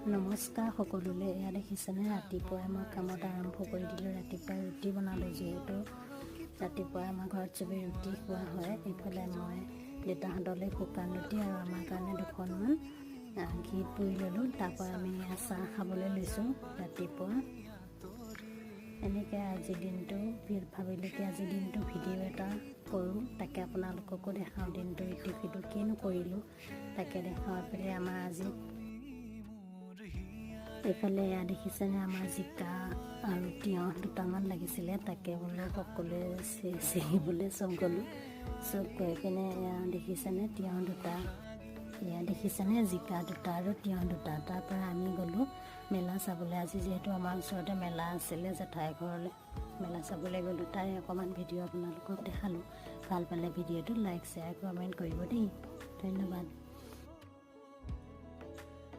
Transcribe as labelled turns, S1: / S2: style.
S1: নমস্কাৰ সকলোলৈ। এয়া দেখিছেনে, ৰাতিপুৱাই মই কামত আৰম্ভ কৰি দিলোঁ। ৰাতিপুৱাই ৰুটি বনালোঁ, যিহেতু ৰাতিপুৱা আমাৰ ঘৰত চবেই ৰুটি খোৱা হয়। এইফালে মই দেউতাহঁতলৈ শুকান ৰুটি আৰু আমাৰ কাৰণে দুখনমান ঘিত পুৰি ল'লোঁ। তাৰপৰা আমি এয়া চাহ খাবলৈ লৈছোঁ ৰাতিপুৱা। এনেকৈ আজিৰ দিনটো ভাবিলোঁ কি আজিৰ দিনটো ভিডিঅ' এটা কৰোঁ, তাকে আপোনালোককো দেখাওঁ। দিনটো ইটো সিটো কিনো কৰিলোঁ, তাকে দেখাওঁ। এইফালে আমাৰ আজি এইফালে এয়া দেখিছেনে, আমাৰ জিকা আৰু তিয়ঁহ দুটামান লাগিছিলে। তাকে বোলো সকলোৱে ছিঙিবলৈ চব গ'লোঁ। চব গৈ পিনে এয়া দেখিছেনে তিয়ঁহ দুটা, এয়া দেখিছেনে জিকা দুটা আৰু তিয়ঁহ দুটা। তাৰপৰা আমি গ'লোঁ মেলা চাবলৈ। আজি যিহেতু আমাৰ ওচৰতে মেলা আছিলে, জেঠাই ঘৰলৈ মেলা চাবলৈ গ'লোঁ। তাৰে অকণমান ভিডিঅ' আপোনালোকক দেখালোঁ। ভাল পালে ভিডিঅ'টো লাইক, শ্বেয়াৰ, কমেণ্ট কৰিব দেই। ধন্যবাদ।